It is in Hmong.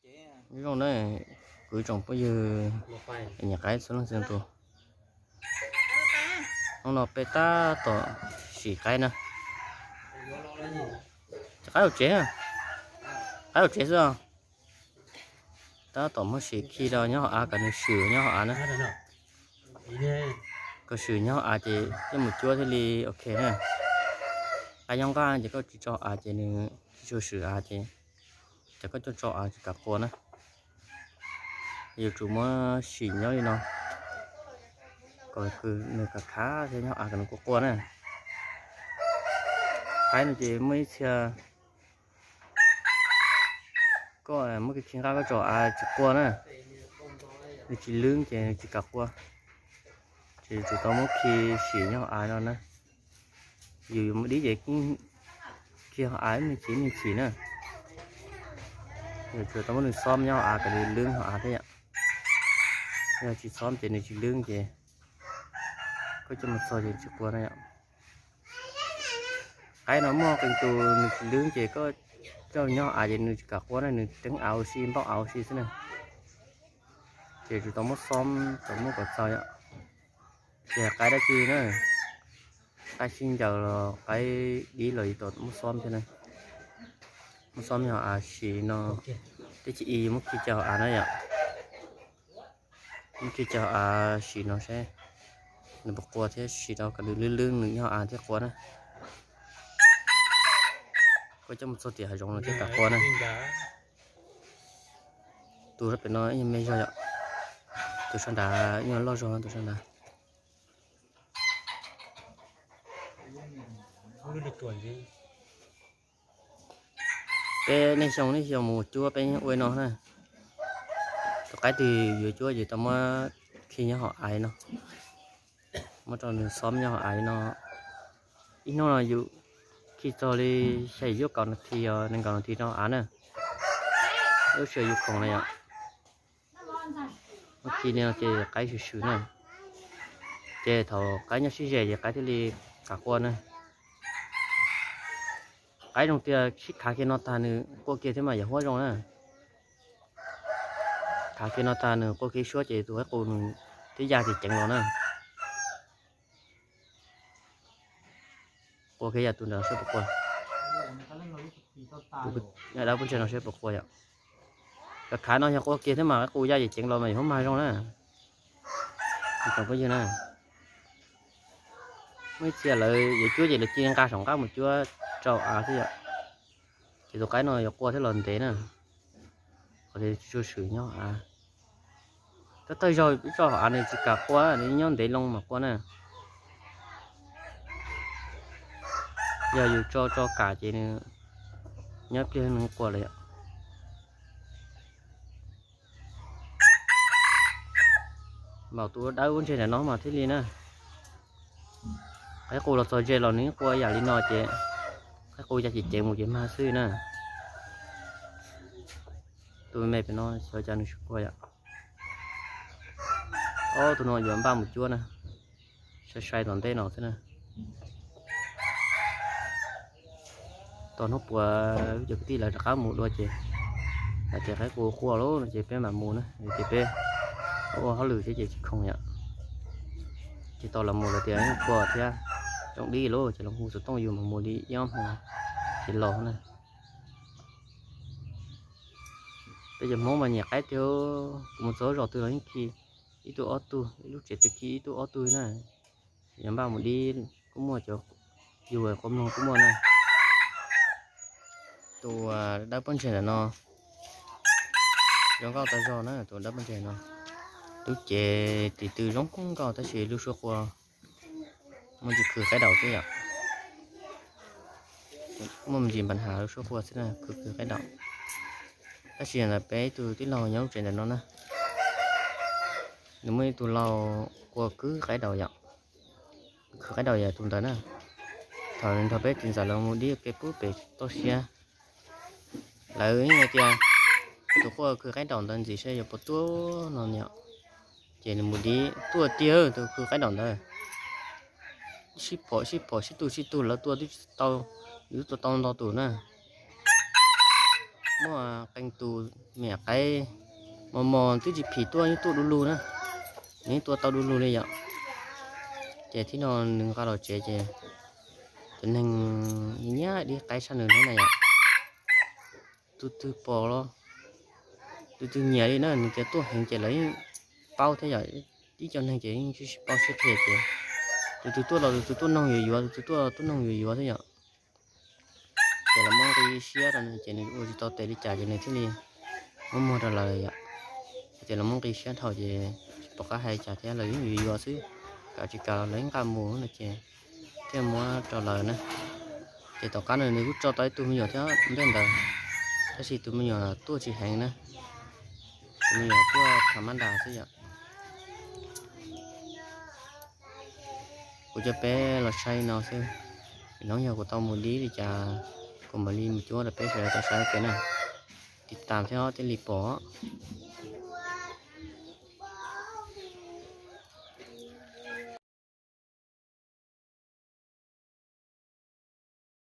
Nyob zoo na, kuv tsoom phooj ywg nyiam qaib txhua leej txhua tus, hnub no peb tab tom sim qaib na. Cov qaib hauv tsev, qaib hauv tsev xwb os. Tab tom muab sim khi rau nyob hauv av kom nws swm nyob hauv av na. Kom swm nyob hauv av ces coj mus cuab thiaj li ok na. Qaib nyob nqaj ces koj tsis tso av ces nws tsis tshua swm av ces, ces koj coj tso av tsis kam qua na. Yuav tsum muab sim nyob li no kom nws khav khav thiab nyob av kom nws qua qua na. Qaib no ces muaj ib txhia koj muab khi nqaj koj tso av tsis qua na, nws tsis lwb ces nws tsis kam qua. Ces yuav tsum tau muab khi sim nyob hauv av no na. Yus yuav muaj dib ces khi hauv av ib me chim ib me chim na. Yuav tsum tau muab nws xob nyob hauv av kom nws lwb hauv av thiab yom. Yog tsis xob ces nws tsis lwb ces koj coj mus txog ces tsis qua na yom. Qaib no muaj qee tus nws tsis lwb ces koj coj nyob av ces nws tsis kam qua na, nws teeb av ua si npauj av ua si xwb na. Ces yuav tsum tau muab xob, tau muab kom txaus yom. Ces qaib dab tsi na, qaib sib ncaws los qaib dib los yuav tau muab xob thiab na. Muab xob nyob hauv av sim no, tib si ib muab khi coj hauv av na yom. Muab khi coj hauv av sim no seb nws puas qua thiab sim rau kom nws lwb lwb nws nyob hauv av thiab qua na. Koj coj mus txog tim hav zoov no thiaj kam qua na. Tus sab pem no ib nyuag me zog yom. Tus sab nrad ib nyuag loj zog tus sab nrad. Peb niaj xyoo niaj xyoo mus cuab peb ua no na. Tus qaib twg yuav cuab ces tau muab khi nyob hauv av no, muab rau nws xob nyob hauv av no. Ib hnub no yus khi txog li xya yim cuaj kaum nas this os, nees nkaum nas this rau av na. Lub sij hawm yus khoom na yom. Muab khi li no ces qaib swm swm na. Ces thaum qaib nyob sib ze ces qaib thiaj li kam qua na. Qaib zoo tiag sib khav kiag no tag nws qua kiag thiab mas yam huab zoo na. Khav kiag no tag nws qua kiag suab ces tus qaib qus nws twb ya ceev ceev los na. Qua kiag yam tus nrad seb puas qua. Dab poj ntse no seb puas qua yom. Khav khav no yog qua kiag thiab mas qaib qus ya ceev ceev los mas yam huab mag zoo na. Tsoom phooj ywg na, muaj ib txhia lawv yuav cuab ces lawv cia nqa saum nqaj mus cuab rau av xwb yom. Ces tus qaib no yuav qua thiab los ntev na, qhov tias tsis tshua swm nyob av. Tab tawg zaug tso hauv av nws tsis kam qua, nws nyob ntev loo mas qua na. Yog yus tso tso kam ces nws nyob pliag nws qua lawm yom. Npaum tus dawb ua ntej ntawm no mas thiaj li na. Qaib qus los txog ze los nws yeej qua yam li no ces qaib qus ya ceev ceev mus ces mag xwb na. Tus me me pem no xyov cas nws tsis qua yom. Ob tug no yuav npaj mus cuab na, sai sai tom ntej no xwb na. Tos hnub puas cov kwv tij lawv rov qab mus dua ces hais tias qaib qus qua lawm no ces peb mam mus na, ces peb ua hauj lwm thiab ces tsis khoom yom. Ces tau los mus lawm tias qua thiab, zoo dib lawm ces los hu xov tooj yus mam mus li ib ob hmo ces los na. Peb cov Hmoob mas nyiam qaib tiag, kuv mus txog zos twg los yeej khi ib tug ob tug, ib lub tsev twg khi ib tug ob tug na. Yog npaj mus dib kuj muaj, cov yug qua mloog kuj muaj na. Tus dawb pob ntseg ntawm no zoo nkauj tag zog na, tus dawb pob ntseg no. Lub cev tis tw zoo nkauj tab sis lub suab qua muaj ntsis khwv qaib daum xwb yom. Muaj me ntsis npas hav lub suab qua xwb na, khwv khwv qaib daum. Tab sis ntawm peb ib tug tij laug nyob lub tsev ntawm no na, nws muaj ib tug laug qua khwv qaib daum yom. Khwv qaib daum yog tus ntawd na. Thaum nrog peb txiv ntxawm lawv mus dib ua ke pub pem toj siab, lawv hais tias tus quaj khwv qaib daum ntawd ntxim saib yuav puas tuaj no niam. Ces nws mus dib tuaj tiag, tus khwv qaib daum ntawd sib phom sib phom sib tug sib tug lawv tua twb tsis tau, yuav tua tau nto tus na. muaj qee tus me nyuam qaib mos mos twb tsis phim tuaj, yeej tuaj du lug na, nws yeej tuaj tau du lug li yom. Ces thaum no nws nqa los tsev ces cov neeg nyiam dib qaib tshaj nws thiab na yom. Tus twg pom los tus twg nyiam li na, nws tias tuaj heev ces lawv yeej paub thiab yom. Ib co neeg ces yeej tsis paub siab thiab ces tus twg tuaj los tus twg tuaj noog yuav yuav, tus twg tuaj los tuaj noog yuav yuav thiab yom. Ces los muab nqi siab rau nws ces nws ua tsis tau tes li cas ces nws thiaj li muab muag rau lawv yom. Ces los muab nqi siab dhau ces tsis pom qab hais cas thiab, lawv yeej yuav yuav xwb, kam tsis kam los lawv yeej nqa mus no ces thiaj muab rau lawv na. Ces tom qab no nws kuj tso tau ib tug me nyuam thiab ntiaj ntawd, tab sis tus me nyuam tuaj tsis heev na, tus me nyuam tuaj tham mab nras xwb yom. Kuv coj peb los saib no xwb, vim no yog kuv tau mus dib li cas kuv mam li mus cuab rau peb sawv daws tau saib ua ke na. Tiv tam thiab thiaj li pom.